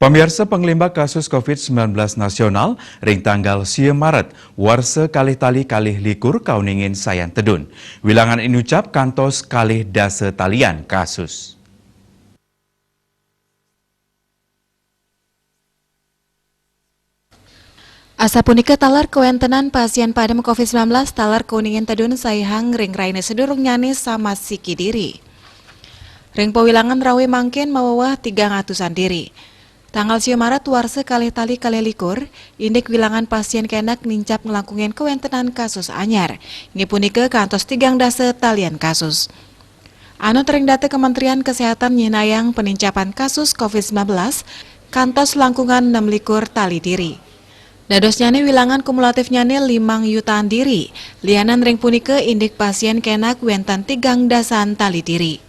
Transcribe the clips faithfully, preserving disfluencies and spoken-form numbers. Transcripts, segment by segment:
Pamiarsa, pangalimbak kasus covid sembilan belas nasional ring tanggal sia Maret warsa kalih tali kalih likur kauningin sayan tedun. Wilangan inucap kantos kalih dasa talian kasus. Asapunika taler kawentenan pasien padem covid sembilan belas taler kauningin tedun saihang ring rahina sadurungnyane samas siki diri. Ring pawilangan rawe mangkin maweweh tigang atusan diri. Tanggal sia Maret warsa kalih tali kalih likur, indik wilangan pasien kenak nincap nglangkungin kawentenan kasus anyar, inggih punika kantos tigang dasa talian kasus. Anut ring data Kementerian Kesehatan nyihnayang panincapan kasus covid sembilan belas kantos langkungan enam likur tali diri. Dadosnyane wilangan kumulatifnyane limang yutaan diri, lianan ring punika indik pasien kenak wenten tigang dasan tali diri.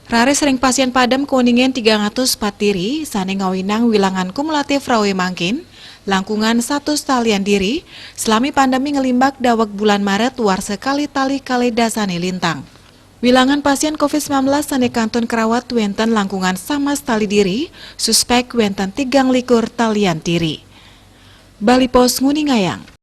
Raris ring pasien padem kauningin tigang atus pat diri, sane ngawinang wilangan kumulatif rawe mangkin, langkungan satus talian diri, salami pandemi nglimbak daweg bulan Maret warsa kalih tali kalih dasane lintang. Wilangan pasien covid sembilan belas sane kantun karawat wenten langkungan samas tali diri, suspek wenten tigang likur talian diri. Bali Post nguningayang.